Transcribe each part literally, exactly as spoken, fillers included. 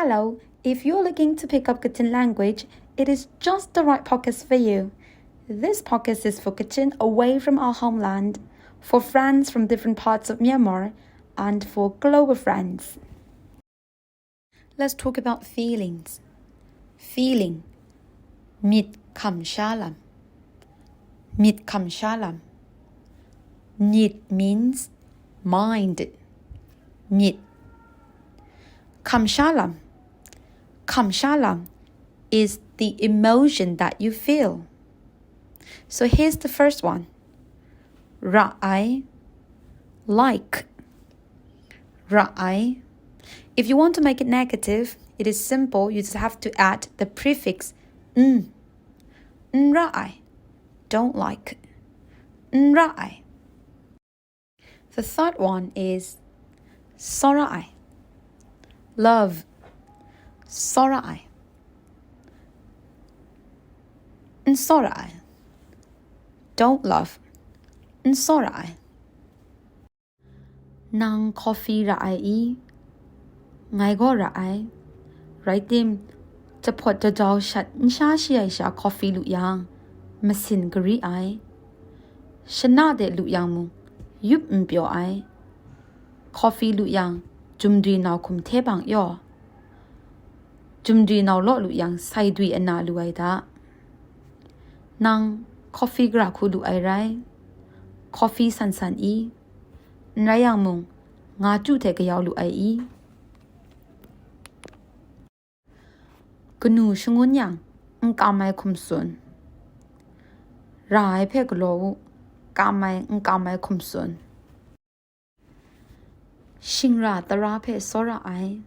Hello, if you're looking to pick up Kachin language, it is just the right podcast for you. This podcast is for Kachin away from our homeland, for friends from different parts of Myanmar, and for global friends. Let's talk about feelings. Feeling. Myit hkam sha lam. Myit hkam sha lam. Myit means mind. Myit. Hkam sha lam. Hkam sha lam is the emotion that you feel. So here's the first one. Ra ai. Like. Ra ai. If you want to make it negative, it is simple. You just have to add the prefix n. N ra ai. Don't like. N ra ai. The third one is tsawra ai. Love. Tsawra ai. N tsawra ai. Don't love. N tsawra ai. Nang coffee ra ai i? Ngai gaw ra ai. Rai tim, jahpawt jadau shat n sha shi ai sha coffee lu yang, masin gari ai. Shana de lu yang mung, yup n pyaw ai. Coffee lu yang, jumdwi nau hkum hte bang yaw. Jumdwi nau law lu yang, sai dwi ana lu ai da. Nang coffee gara hku lu ai rai? Coffee san san i? N rai yang mung, nga chyu hte kayau lu ai i? Kanu shangun yang, n kam ai hkum tsun. Ra ai hpe galaw u, kam ai, n kam ai hkum tsun. Shingra tara hpe tsawra ai,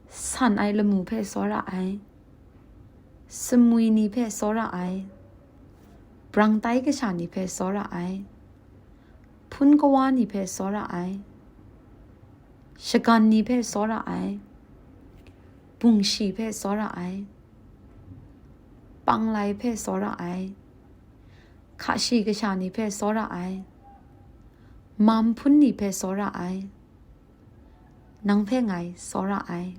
san ai lamu hpe tsawra ai, sumwi ni hpe tsawra ai, brang tai kasha ni hpe tsawra ai, hpun kawa ni hpe tsawra ai, shagan ni hpe tsawra ai, bungshi hpe tsawra ai, panglai hpe tsawra ai, hkashi kasha ni hpe tsawra ai, mam hpun ni hpe tsawra ai, nang hpe ngai tsawra ai.